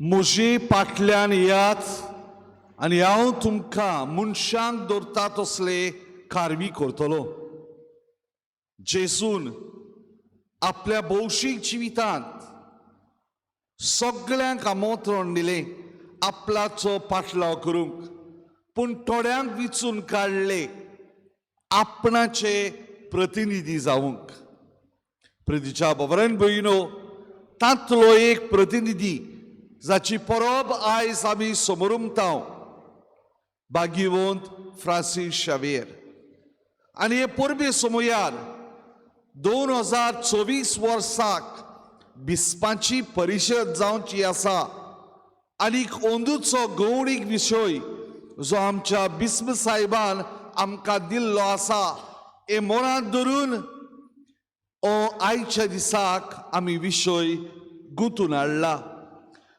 म्हजे फाटल्यान येयात आनी हांव तुमकां मनशांक दवरता तसले कारवी करतलो. जेजून आपल्या भौशीक जिवितांत सगळ्यांक आमंत्रण दिलें आपल्याचो पाटलाव करूंक, पूण थोड्यांक विचून काडले आपणाचे प्रतिनिधी जावंक. प्रितीच्या बाबरान भयणो, तांतलो एक प्रतिनिधी जाची परब आयज आमी समरुमताव, भाग्यवंत फ्रांसीस शावेर. आनी हे परबे समयार 2024 वर्साक बिस्पांची परिशद जावची आसा आनी अंदूचो गौणीक विशय जो आमच्या बिस्म साहेबान आमकां दिल्लो आसा, हे मनांत धरून ओ आयच्या दिसाक आमी विशय गुंतून हाडला.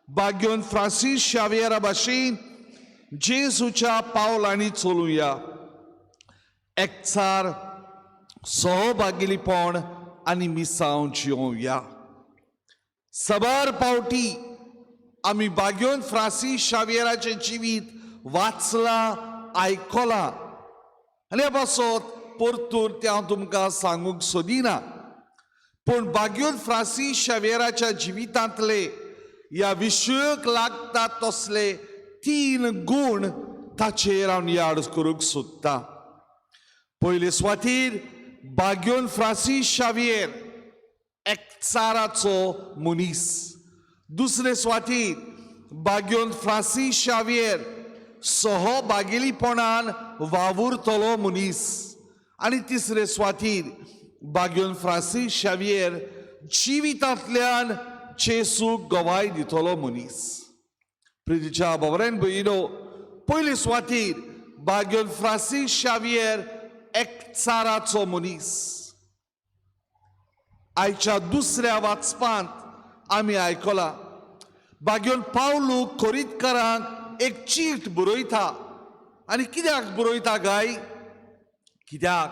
भाग्योन फ्रांसीस शावियरा भाशेन जेजूच्या पावलांनी चलुया, एकचार, सहभागिलीपण आनी मिसांव जियोया. सबार पावटी आमी बाग्योन फ्रांसीस शावियराचें जिवीत वाचलां, आयकलां आनी हे पासत परतून तें हांव तुमकां सांगूंक सोदिना. पूण बाग्योन फ्रांसीस शावियराच्या जिवितांतले ह्या विशयक लागता तसले तीन गूण ताचेर हांव याद करूंक सोदतां. पयले सुवातीर बाग्योन फ्रांसीस शावियर एकचाराचो मनीस. दुसरे सुवातीर बाग्योन फ्रांसीस शावियर सहभागिलीपणान वावुरतलो मनीस आनी तिसरे सुवातीर बाग्योन फ्रांसीस शावियर जिवितांतल्यान जेजूक गवाय दितलो मनीस. प्रितीच्या बाबरान भयणो, पयले सुवातीर बाग्योन फ्रांसीस शावियर एकचाराचो मनीस. आयच्या दुसऱ्या वाचपांत आमी आयकलां, बाग्योन पावलू कोरीतकारांक एक चीट बरयता. आनी कित्याक बरयता गाय? कित्याक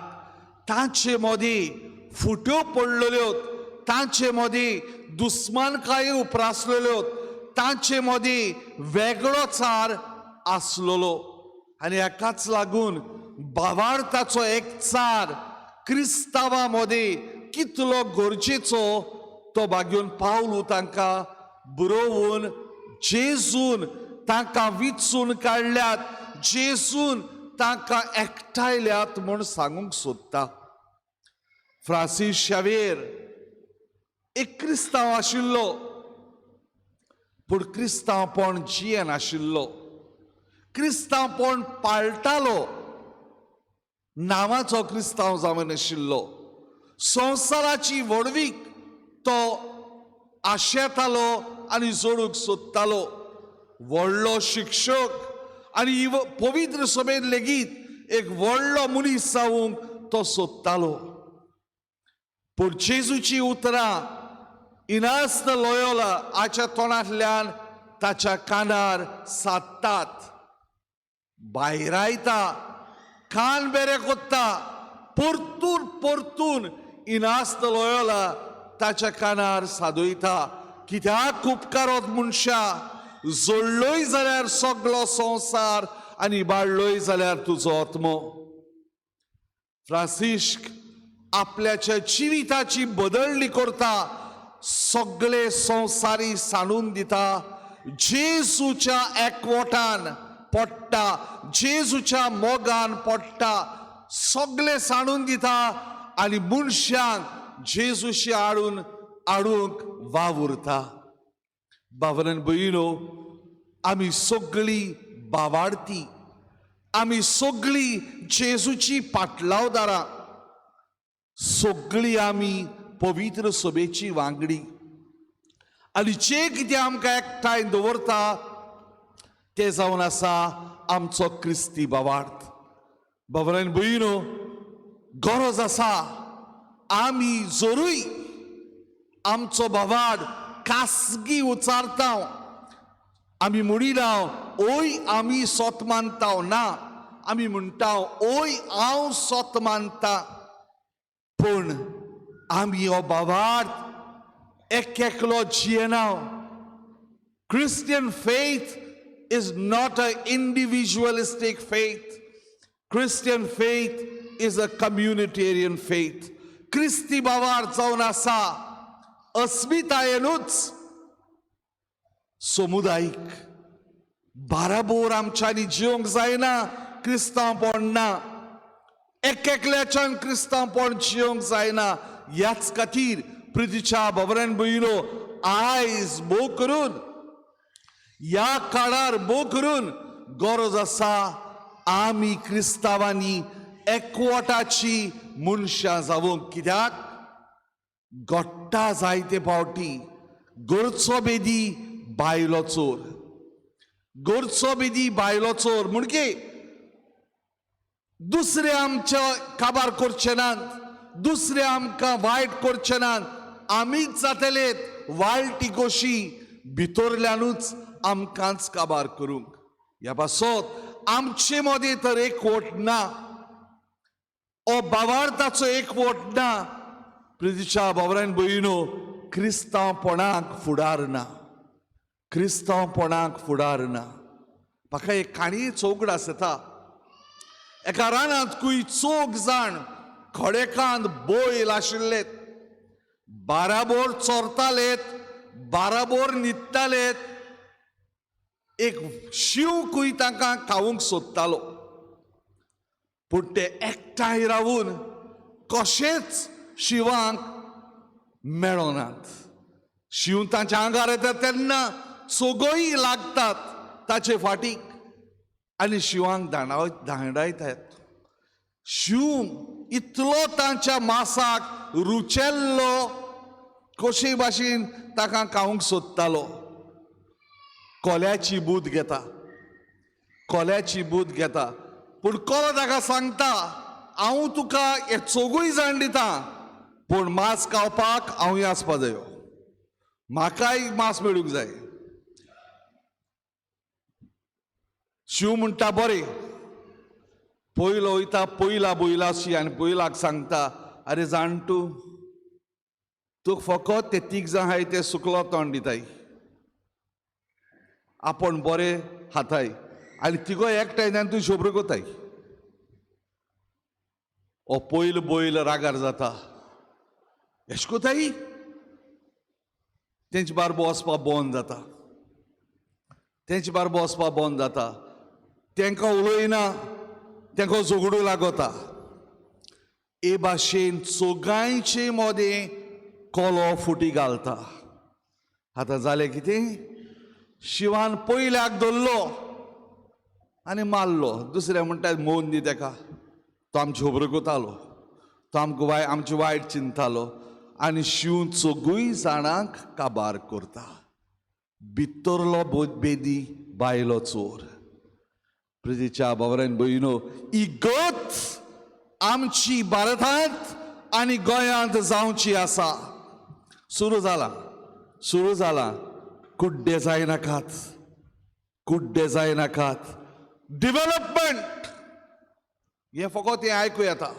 तांचे मदीं फुट्यो पडलेल्यो, तांचे मदीं दुस्मानकाय उप्रासलेल्यो, तांचे मदीं वेगळो चार आसलेलो आनी हाकाच लागून भावार्थाचो एकचार क्रिस्तांवा मदीं कितलो गरजेचो तो बागेवन पावलू तांकां बरोवन जेजून तांकां विचून काडल्यात, जेजून तांकां एकठांयल्यात म्हूण सांगूंक सोदता. फ्रांसीस शावेर एक क्रिस्तांव आशिल्लो, पूण क्रिस्तांवपण जियेनाशिल्लो. क्रिस्तांवपण पाळटालो, नांवाचो क्रिस्तांव जावनाशिल्लो. संवसाराची व्हडवीक तो आशेतालो आनी जोडूंक सोदतालो. व्हडलो शिक्षक आनी पवित्र सभेन लेगीत एक व्हडलो मनीस जावंक तो सोदतालो. पूण जेजूची उतरां इनास लोयोला हाच्या तोंडांतल्यान ताच्या कानार सादतात, भायरायता, कान बेरे कोत्ता. परतून परतून इनास लोयोला ताच्या कानार सादयता, कित्याक उपकारोत मनशा जोडलोय जाल्यार सगलो संवसार आनी बाडलोय जाल्यार तुजो आत्मो? फ्रांसिस्क आपल्याच्या जिविताची बदलणी करता, सगळे संवसारी सांडून दिता, जेजूच्या एकवटान पडटा, जेजूच्या मोगान पडटा, सगळे सांडून दिता आनी मनशांक जेजूशी हाडून हाडूंक वावुरता. बाबरान भयणो, आमी सगळीं बावाडती, आमी सगळीं जेजूची पाटलावदारां, सगळीं आमी पवित्र सभेची वांगडी आनी जे कितें आमकां एकठांय दवरता ते जावन आसा आमचो क्रिस्ती बावार्थ. बाबरान भयणो, गरज आसा आमी जरूय आमचो भावार्थ खासगी उचारता, आमी म्हणिना ओय आमी सोत मानता, ना, आमी म्हणटा ओय हांव सोत मानता. पूण आमी हो भावार्थ एक एकलो जियेना. Christian faith is not a individualistic faith. Christian faith is a communitarian faith. क्रिस्ती बावार जावन आसा अस्मितायेनूच समुदायीक. बाराबोर आमच्यांनी जिवंक जायना क्रिस्तांवपण ना. एक एकल्याच्यान क्रिस्तांवपण जिवंक जायना. ह्याच खातीर प्रितीच्या बाबरान भयणो, आयज भोव करून ह्या काळार भोव करून गरज आसा आमी क्रिस्तांवांनी एकवटाची मनशां जावंक. कित्याक घडटा जायते फावटी, गरचो बेदी बायलो चोर, गरचो बेदी बायलो चोर. म्हणजे दुसरे आमच्या काबार करचे नात, दुसरे आमकां वायट करचे नात, आमीच जातले वाळटी गोशी भितरल्यानूच आमकांच काबार करूंक. ह्या पासत आमचे मदें तर एकवट ना, ओ बावार्थाचो एकवट ना. प्रितीच्या बाबरान भयणो, क्रिस्तांवपणाक फुडार ना, क्रिस्तांवपणाक फुडार ना. म्हाका एक काणी चौगडास येता. एका रानांत कुय चोग जाण खडेकांत बैल आशिल्ले, बाराबोर चोरतालेत, बाराबोर न्हिदतालेत. एक शींव कुय तांकां खावंक सोदतालो, पूण ते एकठांय रावून कशेच शिंवाक मेळनात. शींव तांच्या आंगार येता तेन्ना चोगय लागतात ताचे फाटीक आनी शिंवाक धांवडायतात. शींव इतलो तांच्या मासाक रुचेल्लो, कशे भाशेन ताका खावंक सोदतालो. कोल्याची बूद घेता, कोल्याची बूद घेता, पूण कोलो ताका सांगता, हांव तुका हे चोगूय जाण दिता, पूण मांस खावपाक हांवूय आसपा जायो, म्हाकाय मांस मेळूंक जाय. शींव म्हणटा बरें. पयलो वयता पयला बैलाशी आनी बैलाक सांगता, आरे जाण तूं, तुका फकत ते तीग जाण आहाय ते सुकलो तोंड दिताय, आपूण बरें खाताय आनी तिगोय एकठांय आनी तूं शोब्र कोताय. हो पयलो बैल रागार जाता, एश कोताय. तेंचे बारबो वचपा बंद जाता, तेंचे बारबो वचपा बंद जाता. तेंकां उलयना, तेंकां झगडूं लागता. ए भाशेन चोगांयचे मदें कोलो फुटी घालता. आतां जालें कितें, शिवान पयल्याक धरलो आनी मारलो. दुसऱ्या म्हणटा मोन दी तेका, तो आमची खबरो कोतालो, तो आमकां वाय आमची वायट चिंतालो. आनी शींव चोगूय जाणांक काबार करता. भितरलो बेदी बायलो चोर. प्रितीच्या बाबरान भयणो, ही गत आमची भारतांत आनी गोंयांत जावची आसा. सुरू जाला, सुरू जाला. कुड्डे जायनाकात, कुड्डे जायनाकात. डिवेलपमेंट हें फकत हें आयकूं येता.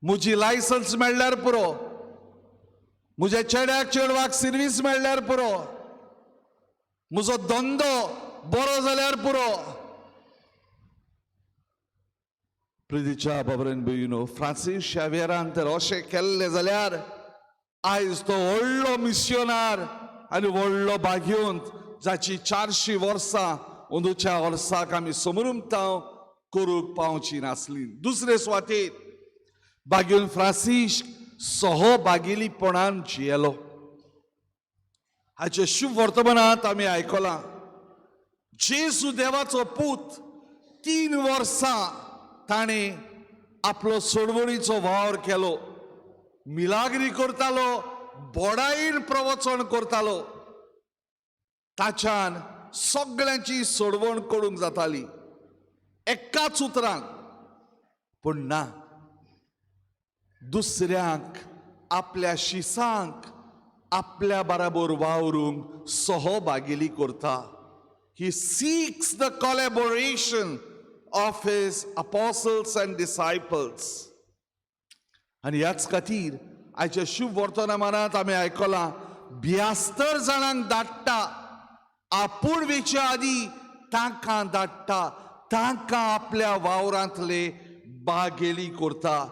म्हजी लायसन्स मेळ्ळ्यार पुरो, म्हज्या चेड्याक चेडवाक सर्वीस मेळ्ळ्यार पुरो, म्हजो धंदो बरो जाल्यार पुरो. प्रितीच्या बाबरेन भयणो, फ्रांसीस शावेरान तर अशें केल्लें जाल्यार आयज तो व्हडलो मिसियोनार आनी व्हडलो भाग्यवंत, जाची 400 वर्सां अंदूच्या वर्साक आमी समरुमता, करूंक पावची नासली. दुसरे सुवातेर भाग्यवंत फ्रांसीस सहभागिलीपणान जियेलो. हाचे शुभ वर्तमानांत आमी आयकलां, जेजू देवाचो पूत 3 वर्सां ताणें आपलो सोडवणीचो वावर केलो. मिलाग्री करतालो, बोडायेन प्रवचन करतालो, ताच्यान सगळ्यांची सोडवण करूंक जाताली एकाच उतरान. पूण ना, दुसऱ्यांक आपल्या शिसांक आपल्या बराबर वावरूंक सहभागिली करता. He seeks the collaboration of his apostles and disciples. आनी ह्याच खातीर आयच्या शुभ वर्तमानांत आमी आयकलां, ब्यास्तर जाणांक धाडटा. आपूण वेच्या आदी तांकां धाडटा, तांकां आपल्या वावरांतले बागेली करता.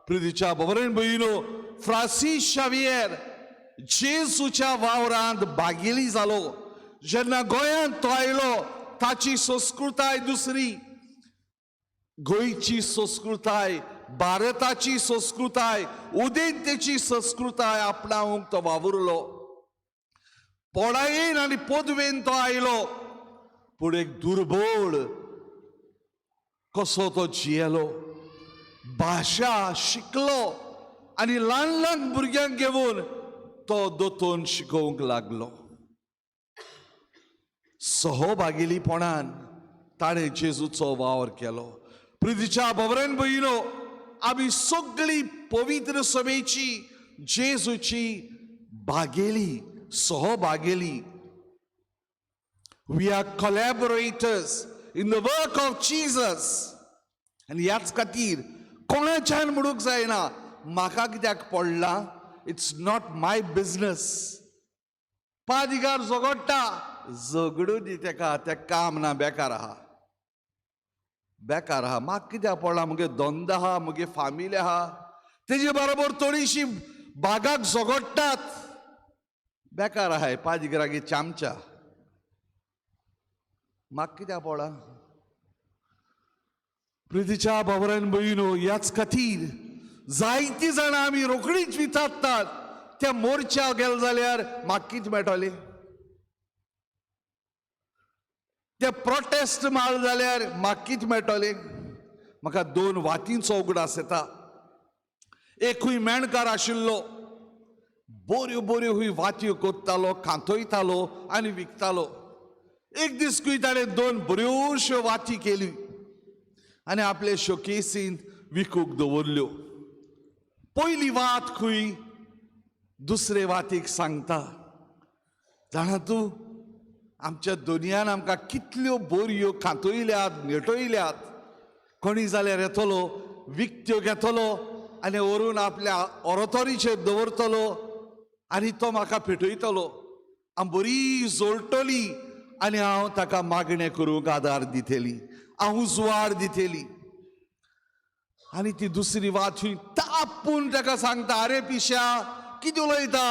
प्रितीच्या बरें भयणो, फ्रांसीस शावियर जेजूच्या वावरांत बागेली जालो. जेन्ना गोंयांत तो आयलो ताची संस्कृताय दुसरी, गोंयची संस्कृताय, भारताची संस्कृताय, उदेंतेची संस्कृताय आपणावंक तो वावुरलो. पोडायेन आनी पदवेन तो आयलो, पूण एक दुर्बळ कसो तो जियेलो, भाशा शिकलो आनी ल्हान ल्हान भुरग्यांक घेवन तो दोतोन शिकोवंक लागलो. सहभागीपणान ताणें जेजूचो वावर केलो. प्रितीच्या भवरेन भयणो, आमी सगळी पवित्र सभेची जेजूची भागेली, सहभागेली. We are collaborators in the work of Jesus. आनी ह्याच खातीर कोणाच्यान म्हणूंक जायना म्हाका कित्याक पडलां, it's not my business. पादिगार झगडटा, झगडूं दी तेका, तें काम ना, बेकार आहा, बेकार आहा. म्हाका कित्याक पडलां, मुगे धंदो आहा, मुगे फामिली आहा, तेजे बरोबर थोडीशी बागाक झगडटात, बेकार आहाय पादिगरागे चामचा, म्हाका कित्याक पडलां. प्रितीच्या बाबरान भयणो, ह्याच खातीर जायतीं जाणां आमी रोखडीच विचारतात, त्या मोर्चा गेले जाल्यार म्हाका कितें मेळटलें, ते प्रोटेस्ट माल जाल्यार म्हाका कितें मेळटलें. म्हाका दोन वातींचो उगडास येता. एकूय मेणकार आशिल्लो, बऱ्यो बऱ्यो हुय वातयो कोत्तालो, कांतयतालो आनी विकतालो. एक दीस खंय ताणें दोन बऱ्योश्यो वाती केली आनी आपले शोकेसींत विकूंक दवरल्यो. पयली वात खंय दुसरे वातीक सांगता, जाणा तूं आमच्या दुनियान आमकां कितल्यो बोरयो खातयल्यात, नेटयल्यात. कोणी जाल्यार येतलो, विकत्यो घेतलो आनी व्हरून आपल्या ओरोतोरीचेर दवरतलो आनी तो म्हाका पेटयतलो, हांव बरी जोडटली आनी हांव ताका मागणें करूंक आदार दितली, हांव उजवाड दितली. आनी ती दुसरी वात थंय तापून ताका सांगता, आरे पिश्या कितें उलयता,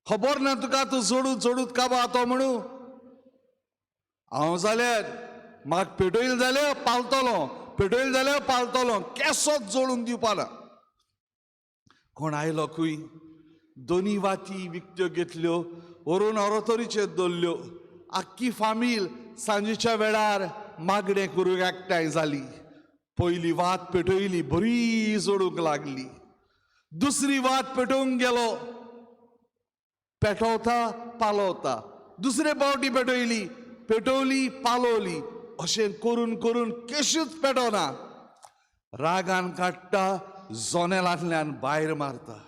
खबर ना तुका, तूं जोडूत जोडूत काबा तो म्हणू. हांव जाल्यार म्हाका पेटयलें जाल्यार पालतलो, पेटयलें जाल्यार पालतलो, केसोच जोडूंक दिवपा ना. कोण आयलो खंय, दोनी वाती विकत्यो घेतल्यो, व्हरून ओरोतोरीचेर दवरल्यो. आख्खी फामील सांजेच्या वेळार मागणें करूंक एकठांय जाली. पयली वात पेटयली, बरी जोडूंक लागली. दुसरी वात पेटोवंक गेलो, पेटवता पालवता, दुसरे पावटी पेटयली, पेटवली पालवली. अशें करून करून केशूच पेटवना. रागान काडटा, जोनेलांतल्यान भायर मारता.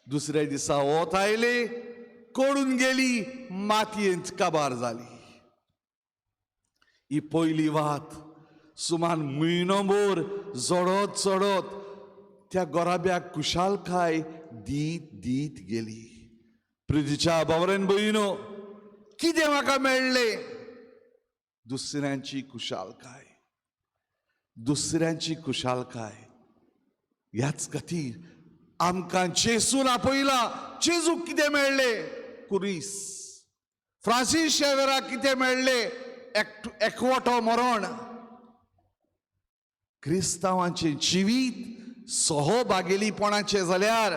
दुसऱ्या दिसा वत आयले, कोडून गेली, मातयेंत काबार जाली. ही पयली वात सुमार म्हयनोभर जोडत चडत त्या गोराब्याक खुशालकाय दीत दीत गेली. प्रितीच्या बावरेन भयणो, कितें म्हाका मेळ्ळें? दुसऱ्यांची खुशालकाय, दुसऱ्यांची खुशालकाय. ह्याच खातीर आमकां जेसून आपयला. जेजूक कितें मेळ्ळें? कुरीस. फ्रांसीस शेवेराक कितें मेळ्ळें? एकवटो मरण. क्रिस्तांवांचें जिवीत सहभागेलीपणाचें जाल्यार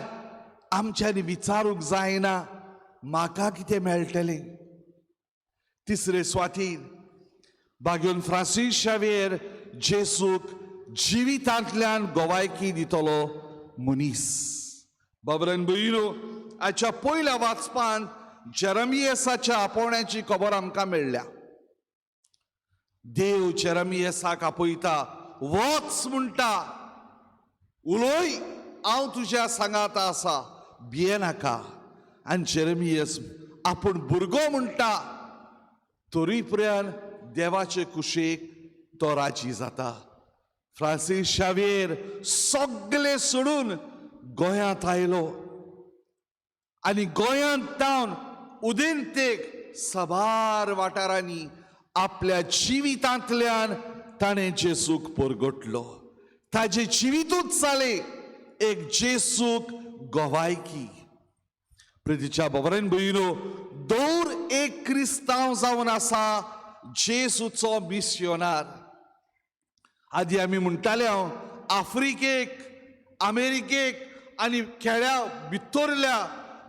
आमच्यांनी विचारूंक जायना म्हाका कितें मेळटलें. तिसरे स्वातीन बागेवन फ्रांसीस शावेर जेसूक जिवितांतल्यान गोवायकी दितलो मनीस. बाबरान भयणो, आजच्या पयल्या वाचपान जेरमियसाच्या आपोवण्याची खबर आमकां मेळ्ळ्या. देव जेरमियसाक आपयता, वच म्हणटा, उलोय, हांव तुज्या सांगाता आसा, भियेनाका. आनी जेरमियस आपूण भुरगो म्हणटा, तरी पर्यंत देवाचे कुशीक तो राजी जाता. फ्रांसीस शावेर सगळे सोडून गोंयांत आयलो. आनी गोंयांत तावन उदेंतेक साबार वाठारांनी आपल्या जिवितांतल्यान ताणें जेजूक परगटलो. ताजें जिवितूच जालें एक जेजूक गवायकी. प्रितीच्या बाबरेन भयणीनो, दर एक क्रिस्तांव जावन आसा जेजूचो मिस्योनार. आदी आमी म्हणटाले हांव आफ्रिकेक, अमेरिकेक आनी खेड्या भितरल्या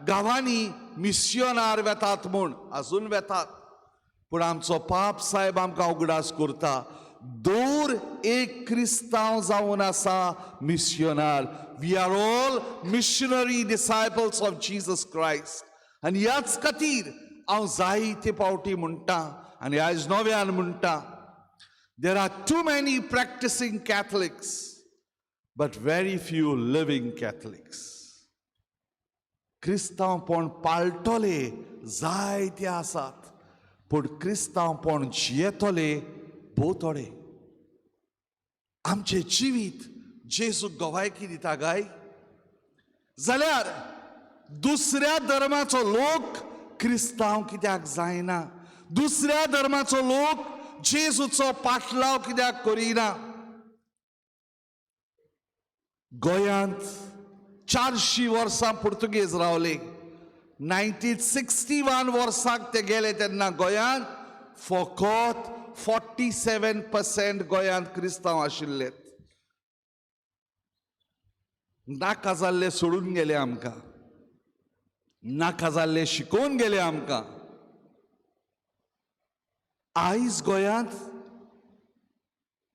गांवांनी मिस्योनार वेतात म्हूण, आजून वेतात. पूण आमचो पाप सायब आमकां उगडास करता, दर एक क्रिस्तांव जावन आसा मिस्योनार. We are all missionary disciples of Jesus Christ. आनी ह्याच खातीर हांव जायते फावटी म्हणटा आनी आयज नव्यान म्हणटा, there are too many practicing Catholics but very few living Catholics. क्रिस्तांवपण पाळटले जायते आसात, पूण क्रिस्तांवपण जियेतले भोव थोडे. आमचें जिवीत जेजूक गवायकी दिता काय? जाल्यार दुसऱ्या धर्माचो लोक क्रिस्तांव कित्याक जायना? दुसऱ्या धर्माचो लोक जेजूचो पाटलाव कित्याक करिना? गोंयांत 400 वर्सां पुर्तुगेज रावले. 1961 वर्साक ते गेले तेन्ना गोंयांत फकत 47% गोंयांत क्रिस्तांव आशिल्ले. नाका जाल्ले सोडून गेले आमकां, नाका जाल्ले शिकोवन गेले आमकां. आयज गोंयांत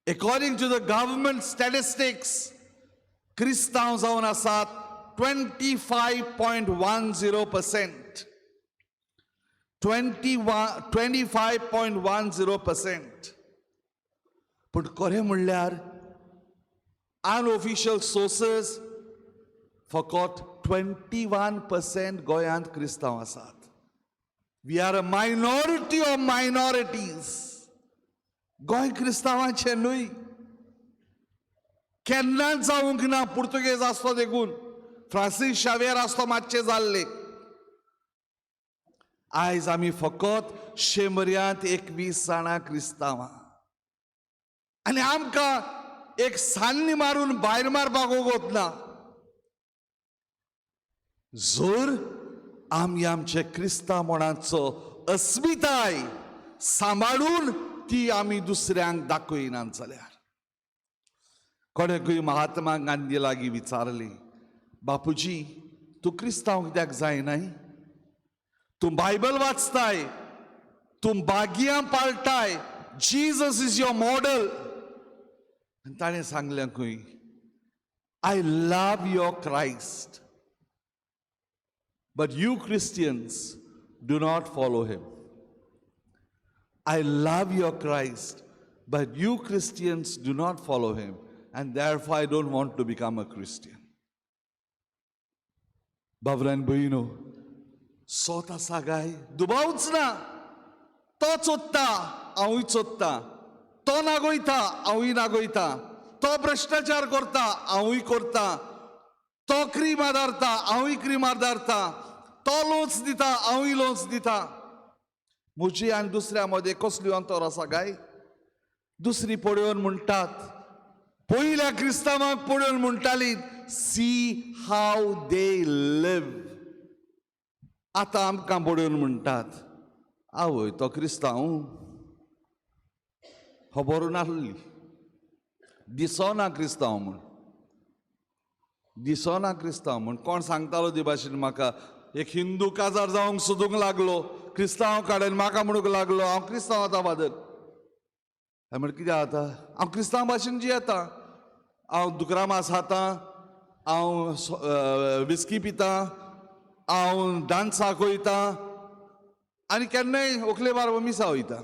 according to the government statistics क्रिस्तांव जावन आसात 25.10%, 25.10%. पूण खरें म्हणल्यार अनऑफिशियल सोर्सेस फकत 21% गोंयांत क्रिस्तांव आसात. We are a minority of minorities. Goa क्रिस्तांवाचें न्हय, केन्नाच जावंक ना. पुर्तुगेज आसलो देखून, फ्रांसीस शावेर आसलो मातशें जाल्ले. आयज आमी फकत शंबऱ्यांत 21 जाणां क्रिस्तांवां आनी आमकां एक सान्नी मारून भायर मारपाक वगत ना. जर आमी आमचे क्रिस्तांवपणाचो अस्मिताय सांबाळून ती आमी दुसऱ्यांक दाखयनात जाल्यार. कोणेकूय महात्मा गांधी लागीं विचारली, बापूजी, तूं क्रिस्तांव कित्याक जायनाय? तूं बायबल वाचताय, तूं बागियां पाळटाय, Jesus is your model. आनी ताणें सांगलें खंय, I love your Christ, but you Christians do not follow him. I love your Christ, but you Christians do not follow him, and therefore I don't want to become a Christian. बाबरान भयणो, सोत आसा काय? दुबावच ना. तो चोत्ता, हांवूय चोत्ता. तो नागोयता, हांवूय नागोयता. तो भ्रश्टाचार करता, हांवूय करता. तो क्रिमा धरता, हांवूय क्रिमार धरता. तो लोच दिता, हांवूय लोच दिता. म्हजी आनी दुसऱ्या मदें कसली अंतर आसा काय? दुसरी पळोवन म्हणटात, पयल्या क्रिस्तांवांक पळोवन म्हणटाली, see how they live. आतां आमकां पळोवन म्हणटात, आवय, तो क्रिस्तांव, खबर नासली, दिसना क्रिस्तांव म्हूण, दिसना क्रिस्तांव म्हूण. कोण सांगतालो ते भाशेन म्हाका, एक हिंदू काजार जावंक सोदूंक लागलो क्रिस्तांव कडेन, म्हाका म्हणूंक लागलो, हांव क्रिस्तांव आतां फादर. हांवें म्हणलें, कितें जाता? हांव क्रिस्तांव भाशेन जियेता, हांव दुकरा मास खाता, हांव विस्की पिता, हांव डांसाक वयता आनी केन्नाय ओकले बार मिसा वयता.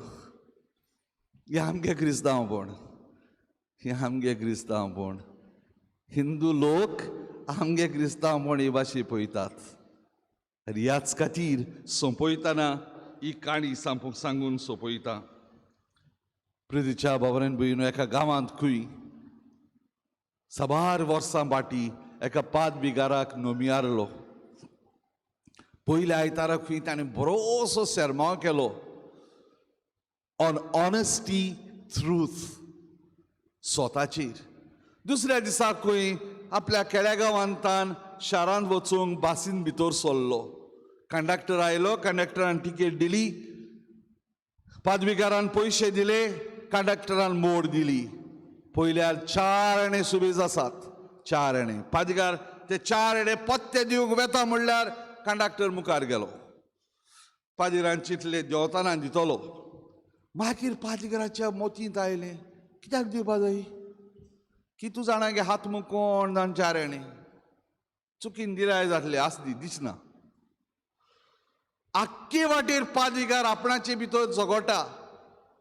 हें आमगे क्रिस्तांवपण, हें आमगे क्रिस्तांवपण. हिंदू लोक आमगे क्रिस्तांवपण ही भाशे पळयतात. आनी ह्याच खातीर सोंपयतना ही काणी सांगून सोंपयता. प्रितीच्या बाबरान भयणो, एका गांवांत खंय साबार वर्सां फाटीं एका पाद बिगाराक नोमियारलो. पयल्या आयतारा खंय ताणें बरोसो सेर्मांव केलो ऑन ऑनेस्टी, ट्रूथ, स्वताचेर. दुसऱ्या दिसा खंय आपल्या खेड्यागांवांतान शारांत वचूंक बासीन भितर सरलो. कंडक्टर आयलो, कंडक्टरान टिकेट दिली, पादविगारान पयशे दिले, कंडक्टरान मोड दिली. पयल्यार 4 आणे सुबेज आसात, 4 आणे. पादविगार ते 4 आणे पत्ते दिवंक वेता म्हणल्यार कंडक्टर मुखार गेलो. पादिरान चिंतले, देंवतना दितलो. मागीर पादविगाराच्या मोतींत आयलें, कित्याक दिवपा जाय की तूं जाणा गे हात मग कोण जाण, 4 आणे चुकीन दिल्यार जातले, आसदी दिसना. आख्खे वाटेर पादविगार आपणाचे भितर झगडटा,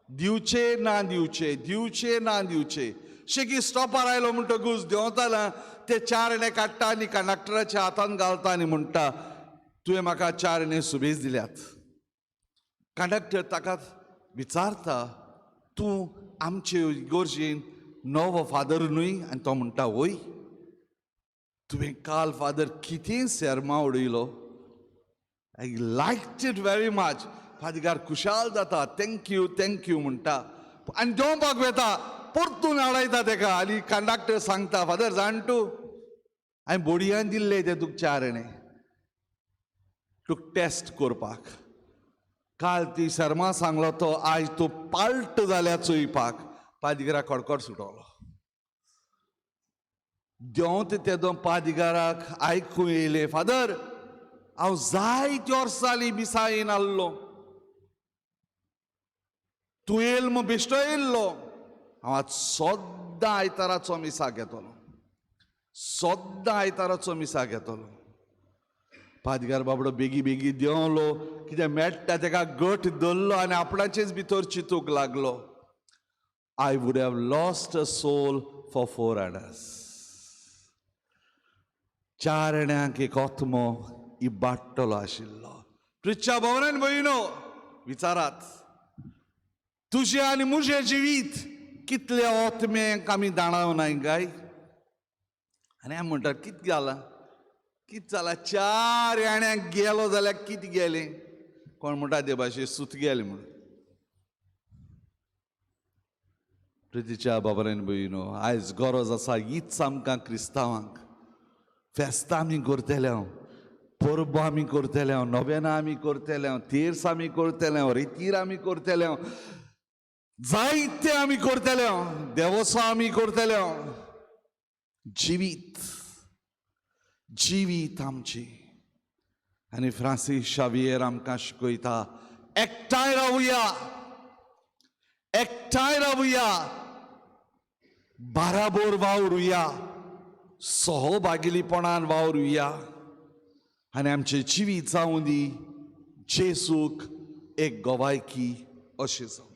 दिवचे ना दिवचे, दिवचे ना दिवचे. शेकी स्टॉपार आयलो म्हणटकूच देंवताना ते 4 आणे काडटा आनी कंडक्टराच्या हातान घालता आनी म्हणटा, तुवें म्हाका 4 आणे सुबेज दिल्यात. कंडक्टर ताका विचारता, तूं आमचे इगर्जेन नवो फादर न्हय? आनी तो म्हणटा, वय. तुवें काल फादर कितें सेर्मा उडयलो, I like it very much. पादीगार खुशाल जाता, thank you, thank you म्हणटा आनी देंवपाक वेता. परतून आडायता तेका आनी कंडक्टर सांगता, फादर, जाण तूं, हांवें बोडयान दिल्ले ते तुका 4 आणे तुका टेस्ट करपाक. काल ती शर्मा सांगलो तो आयज तूं पाल्ट जाल्या चोयपाक. पादिगरा कडकड सुटलो. देंवता तेदो पादिगाराक आयकूं येयलें, फादर, हांव जायत्या वर्सां जालीं मिसा येयन आहलो, तूं येयल म्हूण बेश्टो येयल्लो. हांव आज सद्दां आयताराचो मिसाक येतलो, सद्दां आयताराचो मिसाक येतलो. पादीगार बाबडो बेगी बेगी देंवलो. कितें मेळटा तेका गट धरलो आनी आपणाचेच भितर चिंतूंक लागलो, I would have lost a soul for 4 annas. 4 आण्यांक एक आत्मो इबाडटलो आशिल्लो. प्रिच्या भवनान भयणो, विचारात, तुजें आनी म्हजें जिवीत कितले आत्म्यांक आमी दाणावनाय काय? आनी आमी म्हणटात, कितें जालां, कितें जालां, 4 आण्यांक गेलो जाल्यार कितें गेलें? कोण म्हणटा ते भाशे सूत गेलें म्हणून. प्रितीच्या बाबरान भयणो, आयज गरज आसा हीच आमकां क्रिस्तांवांक. फेस्तां आमी करतले हांव, परबो आमी करतले हांव, नोवेनां आमी करतले हांव, तेर्स आमी करतले हांव, रितीर आमी करतले हांव, जायते आमी करतले हांव, देवसां आमी करतले हांव. जिवीत, जिवीत आमची. आनी फ्रांसीस शावियर आमकां शिकयता, एकठांय रावया, एकठांय रावया, बाराबोर वावरुया, सहभागिलीपणान वावरुया आनी आमचें जिवीत जावं दी जेजूक एक गवायकी अशें जावं.